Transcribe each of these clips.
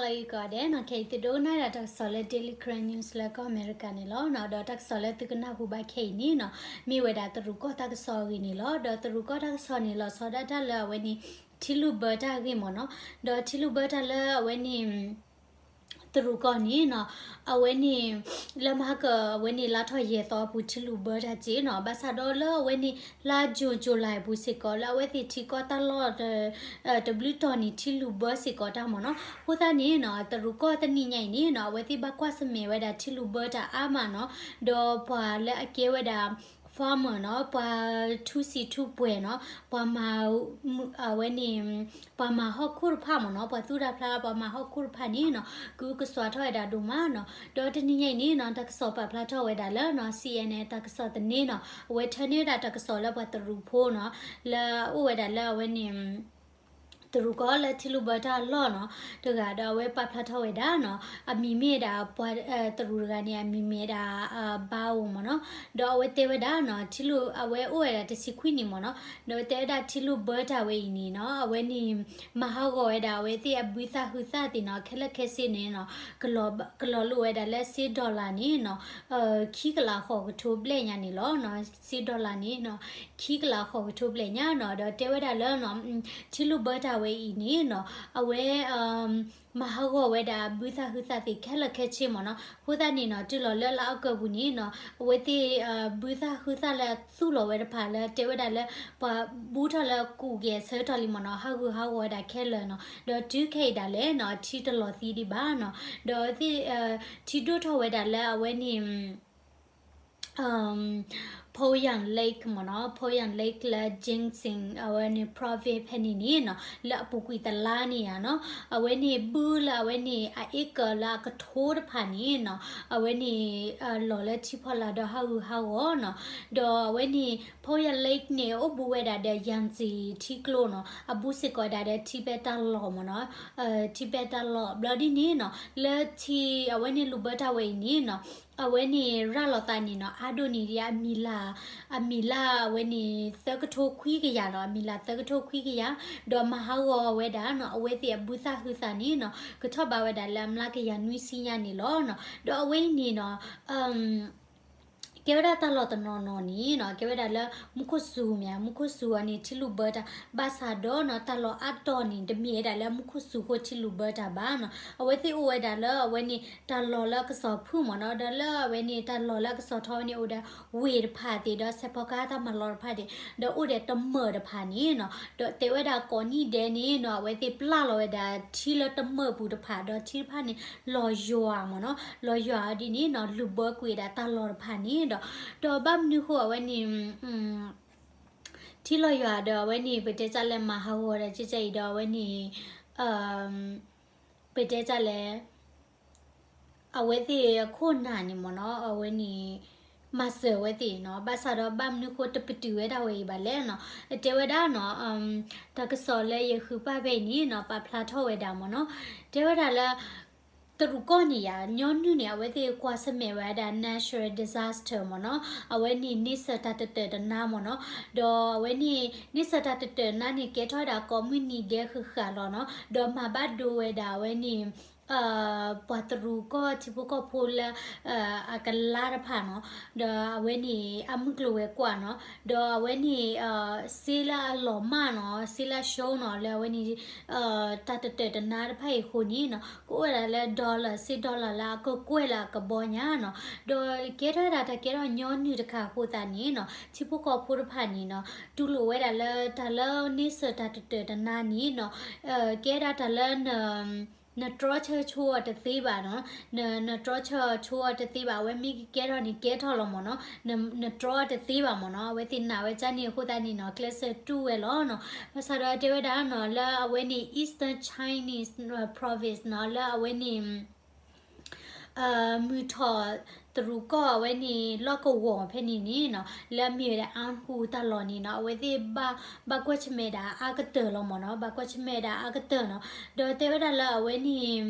ဂ့ၤကိးဂၤဒဲးနီၤ, ခဲအံၤသုဒိကနၣ်ဒၣ်တၢ်ကစီၣ်လၢ Daily Karen News လၢကီၢ်အမဲရကၤန့ၣ်လီၤ. ဒီးတၢ်ကစီၣ်လၢသုကနၢ်ဟူဘၣ်ခဲအံၤန့ၣ်နီၤ, မ့ၢ်ဝဲဒၣ်တရူးကီၢ်တၢ်ကစီၣ်အဂ့ၢ်န့ၣ်လီၤ. ဒီးတရူးကီၢ်တၢ်ကစီၣ်န့ၣ် လီၤဆီဒၣ်တၢ်လၢအဝဲန့ၣ် ထံလုၢ်ဘၢတၢ်အဂ့ၢ်မ့ၢ်နီၤ. ဒီးထံလုၢ်ဘၢတၢ်လၢအဝဲန့ၣ် တရူးကီၢ်န့ၣ်နီၤ, အဝဲန့ၣ် လၢမဟါကအဝဲန့ၣ် လါထီၣ်ယဲၢ်သီအပူၤ ထံလုၢ်ဘၢတၢ်က့နီၤ, ဘၣ်ဆၣ်ဒီးလၢအဝဲန့ၣ် လါ June July အပူၤစ့ၢ်ကီး လၢအဝဲသ့ၣ်ထံကီၢ်တၢ်လီၢ် တဘျုးတီၤန့ၣ် ထံလုၢ်ဘၢစ့ၢ်ကီးတၢ်မ့ၢ်နီၤ. အဃိသတးန့ၣ်နီၤ, တရူးကီၢ်တနံၤညါအံၤန့ၣ်နီၤ, အဝဲသ့ၣ်ဘၣ်ကွၢ်ဆၢၣ်မဲာ်ဝဲဒၣ်ထံလုၢ်ဘၢတၢ်အါမးနီၤ. ဒီးပှၤလၢအကဲဝဲဒၣ် farmer နီၤ, ပှၤထူစံာ်ထူပှဲၤနီၤ, ပှၤမၤ အဝဲန့ၣ် ပှၤမၤဟီၣ်ခိၣ်တဖၣ်မ့ၢ်နီၤ, ပှၤသူၣ်တၢ်ဖျါ ပှၤမၤဟီၣ်ခိၣ်တဖၣ်န့ၣ်နီၤ, ကအုကစွါထီၣ်ဝဲဒၣ်ဒိၣ်မးနီၤ. ဒီးတနံၤညါအံၤန့ၣ်နီၤ, တၢ်ကစီၣ်ပာ်ဖျါထီၣ်ဝဲဒၣ်လၢနီၤ, C N N တၢ်ကစီၣ်သန့နီၤ, အဝဲထၢန့ၢ်ဝဲဒၣ်တၢ်ကစီၣ်လၢပှၤတရူးဖိနီၤ, လၢအအိၣ်ဝဲဒၣ်လၢအဝဲန့ၣ် တရူးကီၢ်လၢထံလုၢ်ဘၢတၢ်အလီၢ်နီၤ, တဂၤဒီးအဝဲပာ်ဖျါထီၣ်ဝဲဒၣ်နီၤ, အမံၤမ့ၢ်ဒၣ်ပှၤတရူးတဂၤန့ၣ် အမံၤမ့ၢ်ဒၣ် ဘါအိၣ်မ့ၢ်နီၤ. ဒီးအဝဲတဲဝဲဒၣ်နီၤ, ထံလုၢ် အဝဲအိၣ်ဝဲဒၣ်တဆံခွံနံၣ်မ့ၢ်နီၤ, ဒီးတဲဝဲဒၣ်ထံလုၢ်ဘၢတၢ်ဝဲအံၤန့ၣ်နီၤ, အဝဲန့ၣ် မၤဟးဂီၤဝဲဒၣ်အဝဲသ့ၣ်အဘုသၣ်ဟုသၣ်သ့ၣ်နီၤ, ခဲလၢာ်ခဲဆ့န့ၣ်နီၤ, ကလီၤလိာ်ဝဲဒၣ်လၢစ့ dollar န့ၣ်နီၤ, ခံကလးဃိးကထိဘျဲၣ်ညါန့ၣ်လီၤ. စ့ dollar န့ၣ်နီၤ, ခံကလးဃိးကထိဘျဲၣ်ညါနီၤ. ဒီးတဲဝဲဒၣ်လၢ ထံလုၢ်ဘၢတၢ်ဝဲအံၤန့ၣ်နီၤ, အဝဲ မၤဟးဂီၤဝဲဒၣ်ဘုသၣ်ဟုသၣ်သ့ၣ်ခဲလၢာ်ခဲဆ့မ့ၢ်နီၤ. အဃိသတးန့ၣ်နီၤ, တုၤလီၤလၢလါအီကူးပူၤန့ၣ်နီၤ, အဝဲသ့ၣ် ဘုသၣ်ဟုသၣ်လၢသူၣ်လီၤဝဲတဖၣ်လၢတဲဝဲဒၣ်လၢ ပှၤဘူထီၣ်လၢကူးက့ၤအဆၢကတီၢ်လံမ့ၢ်နီၤ, ဟးဂူာ်ဟးဂီၤဝဲဒၣ်ခဲလၢာ်နီၤ. ဒီးတုၤခဲအံၤဒၣ်လဲာ်နီၤ, ထံတလီၤသံဒံးဘၣ်နီၤ. ဒီးသ့ၣ် ထံဒိၣ်ထီၣ်ဝဲဒၣ်လၢအဝဲန့ၣ် Poyang Lake မ့ၢ်နီၤ, Poyang Lake လၢ Jingzhou အဝဲန့ၣ် province ဖဲန့ၣ်န့ၣ်နီၤ, လၢအပူၤကွံာ်တလါန့ၣ်ဧါနီၤ, အဝဲန့ၣ်ဘုလၢအဝဲန့ၣ် အ acre လၢအကထိတဖၣ်န့ၣ်နီၤ, အဝဲန့ၣ် လီၤလၢထံဖီလာ်ဒီးဟးဂူာ်ဟးဂီၤနီၤ. ဒီးအဝဲန့ၣ် Poyang Lake န့ၣ် အိၣ်ဘူးဝဲဒၣ်ဒီး Yangtze ထံကျိနီၤ, အဘူးစ့ၢ်ကီးဒၣ်ဒီး Tibet တၢ်လီၢ်မ့ၢ်နီၤ, Tibet တၢ်လီၢ်ဘျီဒ်န့ၣ်နီၤ, လၢထံအဝဲန့ၣ်လုၢ်ဘၢတၢ်ဝဲအံၤန့ၣ်နီၤ, အဝဲန့ၣ်ရၤလီၤသးန့ၣ်နီၤ, အါဒိၣ်န့ၢ်ဒံးအမံၤလၢ်, အမံၤလၢ်အဝဲန့ၣ် သၢကထိခွံကယၤနီၤ, အမံၤလၢ်သၢကထိခွံကယၤ, ဒီးမၤဟးဂီၤဝဲဒၣ်နီၤ, အဝဲသ့ၣ်အဘုသၣ်ဟုသၣ်န့ၣ်နီၤ, ကထီၣ်ဘးဝဲဒၣ်လၢအမျးကယၤနွံဆံညါန့ၣ်လီၤနီၤ. ဒီးအဝဲအံၤန့ၣ်နီၤ ကဲဝဲဒၣ်တၢ်လီၢ်တနီၤနီၤန့ၣ်နီၤ, ကဲဝဲဒၣ်လၢမူခိၣ်စူၤမ့ၢ်ဧါ, မူခိၣ်စူၤအီၤန့ၣ် ထံလုၢ်ဘၢတၢ်, ဘၣ်ဆၣ်ဒီးနီၤ တၢ်လီၢ်အါတီၤန့ၣ် တမ့ၢ်ဝဲဒၣ်လၢမူခိၣ်စူၤအဃိထံလုၢ်ဘၢတၢ်ဘၣ်နီၤ. အဝဲသ့ၣ်အိၣ်ဝဲဒၣ်လၢအဝဲန့ၣ် တၢ်လီၢ်လၢအကစီၣ်ဖုၣ်မ့ၢ်နီၤ, ဒီးလၢအဝဲန့ၣ်တၢ်လီၢ်လၢအကစီၣ်ထီန့ၣ် အိၣ်ဒီးဝ့ၢ်တဖၣ်သ့ၣ် ဒီးစဲးဖီကဟၣ်တၢ်မၤလီၢ်တဖၣ်သ့ၣ်, ဒီးအိၣ်ဒီးတမၢၢ်တဖၣ်န့ၣ်နီၤ, ဒီးတဲဝဲဒၣ်ကိးနံၣ်ဒဲးန့ၣ်နီၤ အဝဲသ့ၣ်ပျၢ်လီၤဝဲဒၣ်ထံလၢတမၢၢ်ပူၤတဖၣ် ဒီးထံတဖၣ်န့ၣ် လီၤယွၤမ့ၢ်နီၤ, လီၤယွၤဒ်န့ၣ်နီၤ လုၢ်ဘၢကွံာ်ဝဲဒၣ်တၢ်လီၢ်တဖၣ်န့ၣ်ဒီး, ဒီးဘၣ်မနုၤဃိအဝဲန့ၣ် ထံလီၤယွၤဒီးအဝဲန့ၣ် ပတဲတၢ်လဲၣ် မၤဟးဂီၤဒီးကဲကဲအံၤဒီးအဝဲန့ၣ် ပတဲတၢ်လဲၣ် အဝဲသ့ၣ်အခိၣ်နၢ်န့ၣ်မ့ၢ်နီၤ အဝဲန့ၣ် မၤစၢၤဝဲသ့ၣ်နီၤ, ဘၣ်ဆၣ်ဒီးဘၣ်မနုၤဃိတပတုာ်ဝဲဒၣ်ဝဲအံၤဘၣ်လဲၣ်နီၤ, တဲဝဲဒၣ်နီၤ တၢ်ကစီၣ်လၢယဃုပာ်ဖဲအံၤန့ၣ်နီၤ ပာ်ဖျါထီၣ်ဝဲဒၣ်မ့ၢ်နီၤ, တဲဝဲဒၣ်လၢ တရူးကီၢ်န့ၣ်ယါ ညီနုၢ်န့ၣ် အဝဲသ့ၣ်ကွၢ်ဆၢၣ်မဲာ်ဝဲဒၣ် natural disaster မ့ၢ်နီၤ, အဝဲန့ၣ်န့ဆၢၣ်တၢ်တတၢၢ်တနါမ့ၢ်နီၤ, ဒီးအဝဲန့ၣ် န့ဆၢၣ်တၢ်တတၢၢ်တနါန့ၣ် ကဲထီၣ်ဝဲဒၣ်ကိးမုၢ်နံၤဒဲးဃၣ်ဃၣ်လီၤနီၤ, ဒီးမၤဘၣ်ဒိဝဲဒၣ်အဝဲန့ၣ် ပှၤတရူးကီၢ်ထံဖိကီၢ်ဖိလၢ အကလါတဖၣ်နီၤ, ဒီးအဝဲန့ၣ် အမုၢ်ကျိၤဝဲၤကွာ်နီၤ, ဒီးအဝဲန့ၣ် စ့လၢအလီၤမၢ်နီၤ, စ့လၢအရှုံးနီၤ, လၢအဝဲန့ၣ် တၢ်တတၢၢ်တနါတဖၣ်အံၤအဃိန့ၣ်နီၤ, ကအိၣ်ဝဲဒၣ်လၢ dollar စ့ dollar လၢအကကွဲၢ်လၢအကဘီညါနီၤ, ဒီးကဲထီၣ်ဝဲဒၣ်တၢ်ကဲထီၣ်ညီနုၢ်တခါအဃိသတးန့ၣ်နီၤ, ထံဖိကီၢ်ဖိတဖၣ်န့ၣ်နီၤ, တူၢ်လိာ်ဝဲဒၣ်လၢတၢ်လၢန့ဆၢၣ်တၢ်တတၢၢ်တနါန့ၣ်နီၤ, ကဲဒၣ်တၢ်လၢ နတြီဆၢဆိအီၤတသ့ဘၣ်နီၤ, နတြီဆၢဆိအီၤတသ့ဘၣ်, အဝဲမ့ၢ်ကကဲထီၣ်န့ၣ် ကဲထီၣ်လီၤမ့ၢ်နီၤ, နတြီအီၤတသ့ဘၣ်မ့ၢ်နီၤ, အဝဲသ့ၣ်နာ်ဝဲဒ်န့ၣ်အဃိသတးန့ၣ်နီၤ, ကျဲးစၢးတူၢ်ဝဲလီၤနီၤ, ဘၣ်ဆၣ်ဒီးတဲဝဲဒၣ်နီၤ, လၢအဝဲန့ၣ် Eastern Chinese Province နီၤ, လၢအဝဲန့ၣ် မုၢ်ထီၣ်တရူးကီၢ်အဝဲန့ၣ် လီၢ်ကဝီၤဖဲန့ၣ်န့ၣ်နီၤ, လၢအမ့ၢ်ဝဲဒၣ် အၣ်ဟူးတၢ်လီၢ်န့ၣ်နီၤ, အဝဲသ့ၣ်ဘၣ် ဘၣ်ကွၢ်ဆၢၣ်မဲာ်ဒၣ်အါကတၢၢ်လီၤမ့ၢ်နီၤ, ဘၣ်ကွၢ်ဆၢၣ်မဲာ်ဒၣ်အါကတၢၢ်နီၤ, ဒီးတဲဝဲဒၣ်လၢအဝဲန့ၣ်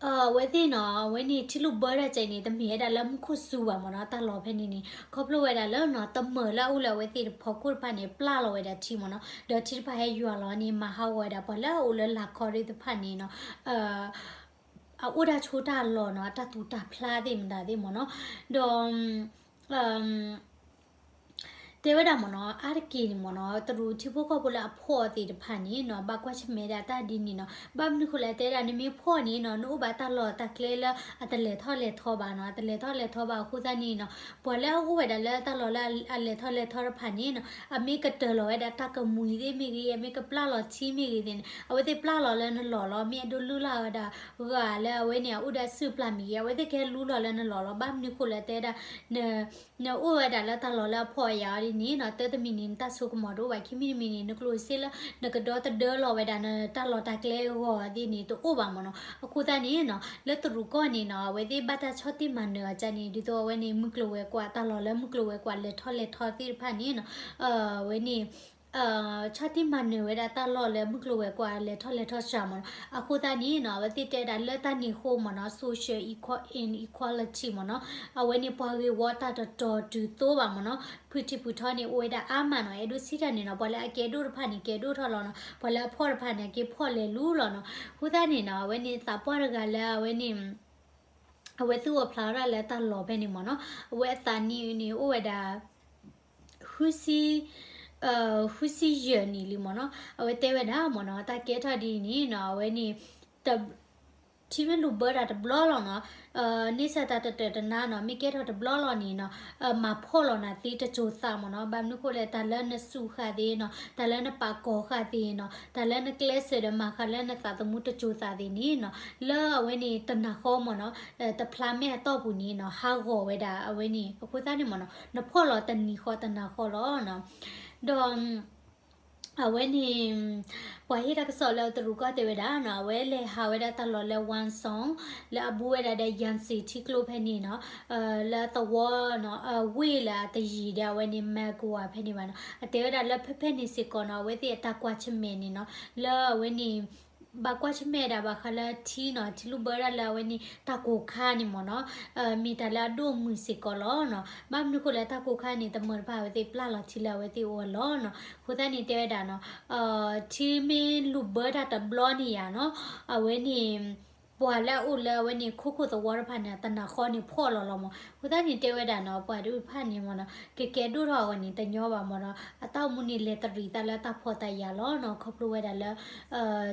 အဝဲသ့ၣ်နီၤ အဝဲန့ၣ်ထံလုၢ်ဘၢတၢ်ကဲန့ၣ် တမ့ၢ်ဝဲဒၣ်လၢမူခိၣ်စူၤဘၣ်မ့ၢ်နီၤ, တၢ်လီၢ်ဖဲန့ၣ်န့ၣ် ခီဖျိဝဲဒၣ်လၢနီၤ တမၢၢ်လၢအအိၣ်လၢအဝဲသ့ၣ်တဖီခိၣ်တဖၣ်န့ၣ် ပျၢ်လီၤဝဲဒၣ်ထံမ့ၢ်နီၤ, ဒီးထံတဖၣ်ဟဲယွၤလီၤန့ၣ် မၤဟးဂီၤဝဲဒၣ်ပှၤလၢအအိၣ်လၢလၢ်ခီဒ်တဖၣ်န့ၣ်နီၤ အအိၣ်တၢ်ဆိးတၢ်လီၤနီၤ, အတၢ်သူၣ်တၢ်ဖျါသ့ၣ်မတၤသ့ၣ်မ့ၢ်နီၤ, ဒီး တဲဝဲဒၣ်မ့ၢ်နီၤ အါတက့ၢ်န့ၣ်မ့ၢ်နီၤ တရူးထံဖိကီၢ်ဖိလၢအဖှီၣ်သ့ၣ်တဖၣ်န့ၣ်နီၤ ဘၣ်ကွၢ်ဆၢၣ်မဲာ်ဒၣ်တၢ်ဒ်န့ၣ်နီၤ, ဘၣ်မနုၤဃိလဲၣ်တဲဒၣ် နမ့ၢ်ဖှီၣ်န့ၣ်နီၤ နအိၣ်ဘၣ်တၢ်လီၢ်တၢ်ကျဲလၢအတလဲၤထီၣ်လဲၤထီဘၣ်နီၤ, အတလဲၤထီၣ်လဲၤထီဘၣ်အဃိသတးန့ၣ်နီၤ, ပှၤလၢအအိၣ်ဝဲဒၣ်လၢတၢ်လီၢ်လၢအလဲၤထီၣ်လဲၤထီတဖၣ်န့ၣ်နီၤ အမ့ၢ်ကတၢၢ်လီၤဝဲဒၣ်တၢ်ကမှံၤသ့ၣ်မ့ၢ်ဂ့ၤ, အမ့ၢ်ကပျၢ်လီၤထံမ့ၢ်ဂ့ၤသ့ၣ်န့ၣ် အဝဲသ့ၣ်ပျၢ်လီၤလၢနလီၢ်လီၤ, မ့ၢ်အဒိလူလၢ်ဝဲဒၣ် ဂၤလၢအဝဲန့ၣ် အအိၣ်ဒီးအစုပျၢ်မ့ၢ်ဂ့ၤ, အဝဲသ့ၣ်ကဟဲလူလီၤလၢနလီၢ်လီၤ, ဘၣ်မနုၤဃိလဲၣ်တဲဒၣ် နအိၣ်ဝဲဒၣ်လၢတၢ်လီၢ်လၢအဖှီၣ်အယာ်အီၤဒ်န့ၣ်နီၤ, တၢ်တမံၤန့ၣ် နတၢ်ဆိကမိၣ်တအိၣ်ဘၣ်, ခံမံၤတမံၤန့ၣ် နကျိၣ်စ့လၢ နကဒီသဒၢလီၤဝဲဒၣ် နတၢ်လီၢ်တၢ်ကျဲအဂီၢ်သ့ၣ်န့ၣ် တအိၣ်ဘၣ်မ့ၢ်နီၤ, အဃိသတးန့ၣ်နီၤ လၢတရူးကီၢ်န့ၣ်နီၤ အဝဲသ့ၣ်ဘၣ်တၢ်ဆီၣ်တံၢ်မၤနၢၤအီၤကန့ၣ် ဒ်သိးအဝဲန့ၣ် မုၢ်ကျိၤဝဲၤကွာ် တၢ်လီၢ်လၢမုၢ်ကျိၤဝဲၤကွာ်လဲၤထီၣ်လဲၤထီသ့ၣ်တဖၣ်န့ၣ်နီၤ အဝဲန့ၣ် ဆီၣ်တံၢ်မၤနၢၤဝဲဒၣ်တၢ်လီၢ်လၢမုၢ်ကျိၤဝဲၤကွာ်လဲၤထီၣ်လဲၤထီစှၤမ့ၢ်နီၤ, အဃိသတးန့ၣ်နီၤ အဝဲသ့ၣ်တဲဒၣ်လၢတၢ်န့ၣ်အဃိမ့ၢ်နီၤ social inequality မ့ၢ်နီၤ, အဝဲန့ၣ်ပှၤဂ့ၢ်ဝီတၢ်တတီၤတုၤသိဘၣ်မ့ၢ်နီၤ, ဖုၣ်ထံဖုၣ်ထီန့ၣ် အိၣ်ဝဲဒၣ်အါမးနီၤ, အဲၣ်ဒိးစံးတၢ်န့ၣ်နီၤ ပှၤလၢအကဲဒိၣ်တဖၣ်န့ၣ် ကဲဒိၣ်ထီၣ်လီၤနီၤ, ပှၤလၢအဖှီၣ်တဖၣ်န့ၣ် က့ၤဖှီၣ်လဲၤလူလီၤနီၤ, အဃိသတးန့ၣ်နီၤ အဝဲန့ၣ် သးပှၢ်တဂၤလၢအဝဲန့ၣ် အဝဲသူၣ်အီၣ်ဖျါထီၣ်လၢတၢ်လီၢ်ဖဲန့ၣ်မ့ၢ်နီၤ, အဝဲအသးနံၣ်န့ၣ်အိၣ်ဝဲဒၣ် ဃုဆံ, ဃုဆံယဲၢ်နံၣ်လံမ့ၢ်နီၤ, အဝဲတဲဝဲဒၣ်မ့ၢ်နီၤ တၢ်ကဲထီၣ်ဒ်အံၤန့ၣ်နီၤ အဝဲန့ၣ် ထံမ့ၢ်လူၤဘၢတၢ်တဘျီလီၤနီၤ, န့ဆၢၣ်တၢ်တတၢၢ်တနါနီၤ မ့ၢ်ကဲထီၣ်တဘျီလီၤန့ၣ်နီၤ, မၤဖှီၣ်လီၤနၤသ့တစိၤသးမ့ၢ်နီၤ, ဘၣ်မနုၤဃိလဲၣ် တၢ်လၢနစူးဃာ်သ့နီၤ, တၢ်လၢနပာ်ကီၤဃာ်သ့နီၤ, တၢ်လၢနကျဲးစၢးဒီးမၤဃာ်လၢနသးသမူတစိၤသးသ့ၣ်န့ၣ်နီၤ, လၢအဝဲန့ၣ်တနၤဃီမ့ၢ်နီၤ, တဖျါမဲာ်အတီၢ်ပူၤန့ၣ်နီၤ ဟးဂီၤဝဲဒၣ်အဝဲန့ၣ်, အဃိသတးန့ၣ်မ့ၢ်နီၤ နဖှီၣ်လီၤတနံၤဃီတနၤဃီလီၤနီၤ, ဒီး အဝဲန့ၣ် ပှၤဟ့ၣ်တၢ်ကစီၣ်လၢတရူးကီၢ်တဲဝဲဒၣ်နီၤ, အဝဲလဲၤဟးဝဲဒၣ်တၢ်လီၢ်လၢ Wangsan လၢအဘူးဝဲဒၣ်ဒီး Yangtze ထံကျိဖဲန့ၣ်နီၤ, လၢသဝီနီၤ ဝ့ၢ်လၢအတယံာ်ဒီးအဝဲန့ၣ် Magway ဖဲန့ၣ်ဘၣ်နီၤ, အတဲဝဲဒၣ်လၢဖဲဖဲန့ၣ်စ့ၢ်ကီးနီၤ အဝဲသ့ၣ်အတၢ်ကွၢ်ဆၢၣ်မဲာ်န့ၣ်နီၤ, လၢအဝဲန့ၣ် ဘၣ်ကွၢ်ဆၢၣ်မဲာ်ဒၣ်ဘၣ်ဃးလၢထံနီၤ, ထံလုၢ်ဘၢဒၣ်လၢအဝဲန့ၣ် တၢ်ကိၢ်ခါန့ၣ်မ့ၢ်နီၤ, မ့ၢ်တၢ်လၢအဒိၣ်အမုၢ်စ့ၢ်ကီးလီၤနီၤ, ဘၣ်မနုၤဃိလၢတၢ်ကိၢ်ခါန့ၣ် တမၢၢ်တဖၣ်အဝဲသ့ၣ်ပျၢ်လီၤထံလၢအဝဲသ့ၣ်အအိၣ်အလီၢ်နီၤ, အဃိသတးန့ၣ်တဲဝဲဒၣ်နီၤ, ထံမ့ၢ်လူၤဘၢတၢ်တဘျီန့ၣ်ယါနီၤ, အဝဲန့ၣ် ပှၤလၢအအိၣ်လၢအဝဲန့ၣ် ခိခိၣ်သဝီတဖၣ်န့ၣ် တနၤဃီန့ၣ်ဖှီၣ်လီၤလီၤမး, အဃိသတးန့ၣ်တဲဝဲဒၣ်နီၤ, ပှၤတဖၣ်န့ၣ်မ့ၢ်နီၤ ကကဲဒိၣ်ထီၣ်အဂီၢ်န့ၣ် တညီဘၣ်မ့ၢ်နီၤ, အတၢ်အိၣ်မူန့ၣ်လဲၤတရံးသးလၢတၢ်ဖှီၣ်တၢ်ယာ်လီၤနီၤ, ခီဖျိဝဲဒၣ်လၢ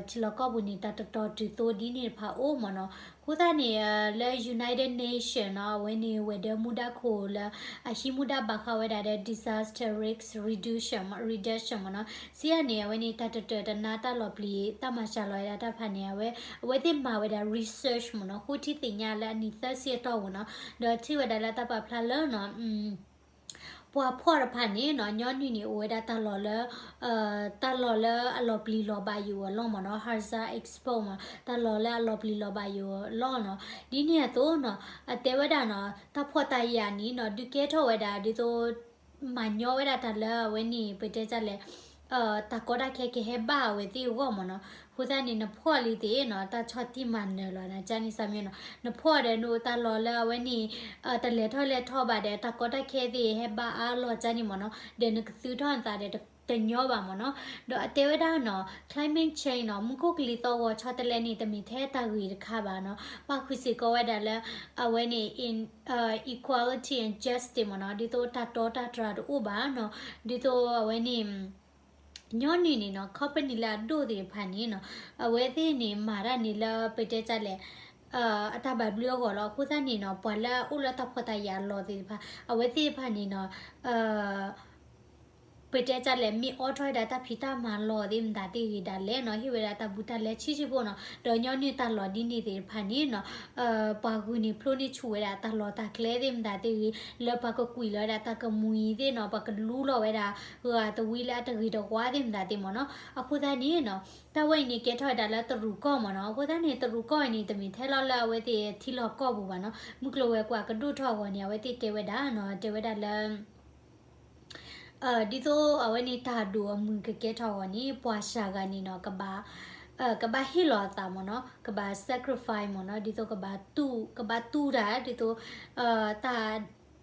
ထံလီၢ်ကီၢ်ပူၤန့ၣ် တၢ်တတီတုၤသိဒ်န့ၣ်တဖၣ်အိၣ်မ့ၢ်နီၤ, အဃိသတးန့ၣ် လၢ United Nation နီၤ အဝဲန့ၣ် ဝဲၤဒၢမူဒါခိၣ်လၢ အဟံးမူဒါဘၣ်ဃးဝဲဒၣ်ဒီး disaster risk reduction မ့ၢ် reduction မ့ၢ်နီၤ, စံးယါန့ၣ် အဝဲန့ၣ် တၢ်တတၢၢ်တနါတၢ်လီၤပျံၤ တၢ်မၤစှၤလီၤဝဲဒၣ်တၢ်တဖၣ်န့ၣ် အဝဲ အဝဲသ့ၣ်မၤဝဲဒၣ် research မ့ၢ်နီၤ, ဃိထံသ့ၣ်ညါလၢအနံၣ်သၢဆံအတီၢ်ပူၤနီၤ, ဒီးထံၣ်ဝဲဒၣ်လၢတၢ်ပာ်ဖျါလၢနီၤ ပှၤဖှီၣ်တဖၣ်န့ၣ်နီၤ ညီနုၢ်န့ၣ် အိၣ်ဝဲဒၣ်တၢ်လီၢ်လၢ တၢ်လီၢ်လၢအလီၤပျံၤလီၤဘၣ်ယိာ်အလီၢ်မ့ၢ်နီၤ, hazard exposure မ့ၢ် တၢ်လီၢ်လၢအလီၤပျံၤလီၤဘၣ်ယိာ်အလီၢ်နီၤ, ဒ်န့ၣ်အသိးနီၤ အတဲဝဲဒၣ်နီၤ တၢ်ဖှီၣ်တၢ်ယာ်န့ၣ်နီၤ ဒုးကဲထီၣ်ဝဲဒၣ် ဒ်သိး မၤညီဝဲဒၣ်တၢ်လၢအဝဲန့ၣ် ပတဲတၢ်လဲၣ် တၢ်ကီတၢ်ခဲကဟဲဘၣ်အဝဲသ့ၣ်အဂီၢ်မ့ၢ်နီၤ, အဃိသတးန့ၣ် နဖှီၣ်လံသ့ၣ်နီၤ တၢ်ဆီၣ်တံၢ်မၤနၢၤလီၤ နကန့ၣ်စၢ်မ့ၢ်နီၤ, နဖှီၣ်ဒီးနအိၣ်တၢ်လီၢ်လၢအဝဲန့ၣ် တလဲၤထီၣ်လဲၤထီဘၣ်ဒီး တၢ်ကီတၢ်ခဲသ့ၣ်ဟဲဘၣ်အါလီၤကန့ၣ်မ့ၢ်နီၤ, ဒီးနကသုထီၣ်နသးဒီးတညီဘၣ်မ့ၢ်နီၤ, ဒီးအတဲဝဲဒၣ်နီၤ climate change နီၤ မူခိၣ်ကလံၤသီၣ်ဂီၤဆီတလဲန့ၣ် တမ့ၢ်ထဲတၢ်ဂ့ၢ်တခါဘၣ်နီၤ, ပာ်ဃုာ်စ့ၢ်ကီးဝဲဒၣ်လၢ အဝဲန့ၣ် equality and justice မ့ၢ်နီၤ, ဒ်သိးတၢ်တီတၢ်တြၢ်တအိၣ်ဘၣ်နီၤ, ဒ်သိးအဝဲန့ၣ် ညီနုၢ်န့ၣ်နီၤ company လၢအဒိၣ်သ့ၣ်တဖၣ်န့ၣ်နီၤ အဝဲသ့ၣ်န့ၣ် မၤတၢ်န့ၣ်လၢပတဲတၢ်လဲၣ် အတၢ်ဘၣ်ဘျုးအဂီၢ်လီၤ. အဃိသတးန့ၣ်နီၤ ပှၤလၢအအိၣ်လၢတၢ်ဖှီၣ်တၢ်ယာ်အလီၢ်သ့ၣ်တဖၣ် အဝဲသ့ၣ်တဖၣ်န့ၣ်နီၤ ပတဲတၢ်လဲၣ် မ့ၢ်အိးထီၣ်ဝဲဒၣ်တၢ်ဖံးတၢ်မၤလီၢ်သ့ၣ်မတၤသ့ၣ်ဂ့ၤဒၣ်လဲာ်နီၤ ဟ့ၣ်ဝဲဒၣ်တၢ်ဘူးတၢ်လဲဆံးဆံးဖိနီၤ ဒီးညီနုၢ်တၢ်လီၢ်ဒ်န့ၣ်သ့ၣ်တဖၣ်န့ၣ်နီၤ ပှၤဂုာ်န့ၢ်ဖျိန့ၢ်ဆူၣ်ဝဲဒၣ်တၢ်လီၢ်တၢ်ကျဲသ့ၣ်မတၤသ့ၣ်ဂ့ၤ လၢပှၤကကွံာ်လီၤဝဲဒၣ်တၢ်ကမှံၤသ့ၣ်နီၤ ပှၤကလူလီၤဝဲဒၣ် ဂၤသဝံလၢအတဂ့ၤတဝါသ့ၣ်မတၤသ့ၣ်မ့ၢ်နီၤ အဃိသတးန့ၣ်နီၤ တၢ်ဝဲအံၤန့ၣ်ကဲထီၣ်ဝဲဒၣ်လၢတရူးကီၢ်မ့ၢ်နီၤ အဃိသတးန့ၣ် တရူးကီၢ်အံၤန့ၣ် တမ့ၢ်ထဲလီၤလၢအဝဲသ့ၣ်ထံလီၢ်ကီၢ်ပူၤဘၣ်နီၤ မုၢ်ကျိၤဝဲၤကွာ်ကဒိၣ်ထီၣ်အဂီၢ်န့ၣ် အဝဲသ့ၣ်တဲဝဲဒၣ်နီၤ တဲဝဲဒၣ်လၢ ဒ်သိးအဝဲန့ၣ်တၢ်ဒိၣ်အမုၢ်ကကဲထီၣ်အဂီၢ်န့ၣ် ပှၤစှၤဂၤန့ၣ်နီၤ ကဘၣ် ကဘၣ်ဟ့ၣ်လီၤအသးမ့ၢ်နီၤ, ကဘၣ် sacrifice မ့ၢ်နီၤ, ဒ်သိးကဘၣ်တူၢ်, ကဘၣ်တူၢ်တၢ် ဒ်သိး တၢ်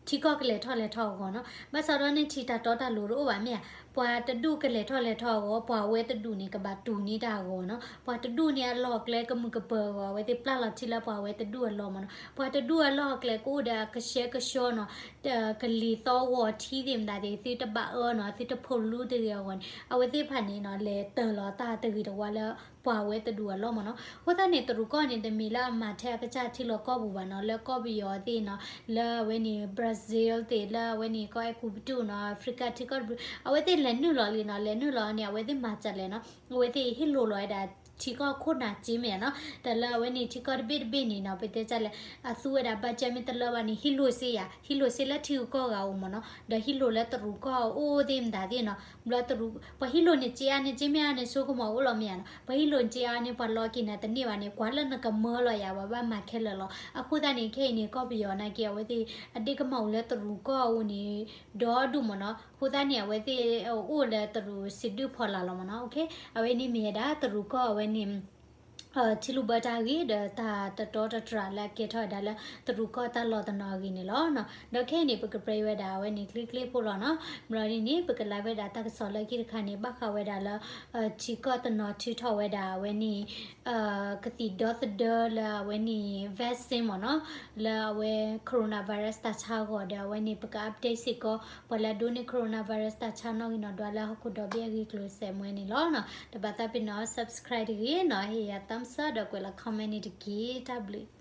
ထံကီၢ်ကလဲၤထီၣ်လဲၤထီအဂီၢ်နီၤ. ဘၣ်ဆၣ်ဒီးန့ၣ်ထံတၢ်တီတၢ်လိၤတအိၣ်ဘၣ်မ့ၢ်ဧါ, ပှၤတဒူၣ်ကလဲၤထီၣ်လဲၤထီအဂီၢ်, ပှၤဝဲတဒူၣ်န့ၣ် ကဘၣ်တူၢ်န့ၢ်တၢ်အဂီၢ်နီၤ. ပှၤတဒူၣ်န့ၣ်အလီၢ်အကျဲကမုာ်ကပၢၤအဂီၢ် အဝဲသ့ၣ်ပျၢ်လီၤထံလၢပှၤဝဲတဒူၣ်အလီၢ်မ့ၢ်နီၤ. ပှၤတဒူၣ်အလီၢ်အကျဲကအိၣ်ဒီးအကဆှဲကဆှီနီၤ, ကလံၤသီဂီၤထံသ့ၣ်မတၤသ့ၣ် သုတဘၣ်အၢနီၤ, သုတဖိးလူတဂ့ၤအဂီၢ်န့ၣ် အဝဲသ့ၣ်တဖၣ်န့ၣ်နီၤ လဲၤတၢၤလီၤတၢ်တဂ့ၤတဝါလၢ ပှၤဝဲတဒူၣ်အလီၢ်မ့ၢ်နီၤ. အဃိသတးန့ၣ် တရူးကီၢ်န့ၣ် တမ့ၢ်လၢအမၤထဲအကစၢ်ထံလီၤကီၢ်ပူၤဘၣ်နီၤ, လၢကီၢ်ပယီၤသ့ၣ်နီၤ, လၢအဝဲန့ၣ် Brazil သ့ၣ်, လၢအဝဲန့ၣ်ကီၢ်အဲၤကူပတူးနီၤ, Africa ထံကီၢ်တဘျုး အဝဲသ့ၣ်လဲၤနုာ်လီၤလံနီၤ. လဲၤနုာ်လီၤန့ၣ် အဝဲသ့ၣ်မၤစၢၤလဲၣ်နီၤ, အဝဲသ့ၣ်ဟ့ၣ်လိၤလီၤဝဲဒၣ်ထံကီၢ်ခိၣ်နၢ်က့မ့ၢ်ဧါနီၤ. တၢ်လၢအဝဲန့ၣ်ထံကီၢ်တဘ့ၣ်တဘ့ၣ်န့ၣ်နီၤ ပတဲတၢ်လဲၣ်, အသူဝဲဒၣ် budget မ့ၢ်တလၢဘၣ်န့ၣ် ဟ့ၣ်လိၤစ့ယၤ, ဟ့ၣ်လိၤစ့လၢထံဂုၤကီၢ်ဂၤအိၣ်မ့ၢ်နီၤ, ဒီးဟ့ၣ်လိၤလၢတရူးကီၢ်အိၣ်သ့ၣ်မတၤသ့ၣ်နီၤ. ဘျီတရူး ပှၤဟ့ၣ်လိၤန့ၣ်က့အါန့ၣ်က့မ့ၢ်အါန့ၣ် ဆိကမိၣ်အိၣ်လီၤမ့ၢ်ဧါနီၤ. ပှၤဟ့ၣ်လိၤက့အါန့ၣ် ပှၤလီၤက့ၤနၤတန့ၢ်ဘၣ်န့ၣ် ကွၢ်လၢနကမၢလီၤယၤ ပှၤဘၣ်မၤခဲလၢာ်လီၤ. အဃိသတးန့ၣ် ခဲအံၤန့ၣ် ကီၢ်ပယီၤနာ်က့ အဝဲသ့ၣ်အဒ့ၣ်ကမၣ်အိၣ်လၢတရူးကီၢ်အအိၣ်န့ၣ် ဒီဒူၣ်မ့ၢ်နီၤ. အဃိသတးန့ၣ် အဝဲသ့ၣ်အိၣ်လၢတရူးစံးဒုၣ်ဖီလာ်လီၤမ့ၢ်နီၤ. အဝဲန့ၣ်မ့ၢ်ဝဲဒၣ်တရူးကီၢ်အဝဲန့ၣ် ထံလုၢ်ဘၢတၢ်ဂ့ၢ်ဒီးတၢ်တတီတတြၢ်လၢအကဲထီၣ်ဝဲဒၣ်လၢ တရူးကီၢ်တၢ်လီၤတနီၤအဂ့ၢ်န့ၣ်လီၤ. ဒီးခဲအံၤန့ၣ် ပကပြၢဝဲဒၣ်အဝဲန့ၣ် ချ့ချ့ဖိလီၤနီၤ. ဘျီဒ်န့ၣ် ပကလဲၤဝဲဒၣ်တၢ်ကစီၣ်လၢခံတခါန့ၣ် ဘၣ်ဃးဝဲဒၣ်လၢ ထံကီၢ်တနီၤထုးထီၣ်ဝဲဒၣ်အဝဲန့ၣ် ကသံၣ်ဒီသဒၢလၢအဝဲန့ၣ် vaccine မ့ၢ်နီၤ, လၢအဝဲ coronavirus တၢ်ဆါအဂီၢ်ဒီး အဝဲန့ၣ် ပက update စ့ၢ်ကီး ပှၤလၢအဒိးန့ၢ် coronavirus တၢ်ဆါနီၣ်ဂံၢ်နီၣ်ဒွးလၢဟီၣ်ခိၣ်ဒီဘ့ၣ်အဂ့ၢ်ကျိၤစဲးမွဲန့ၣ်လီၤ. တဘၣ်သးပ့ၤနီၣ် subscribe တဂ့ၤနီၤ, ဟ့ၣ်ယၤ thumbs up ဒီးကွဲးလီၤ comment န့ၣ်တက့ၢ်. တၢ်ဘျုး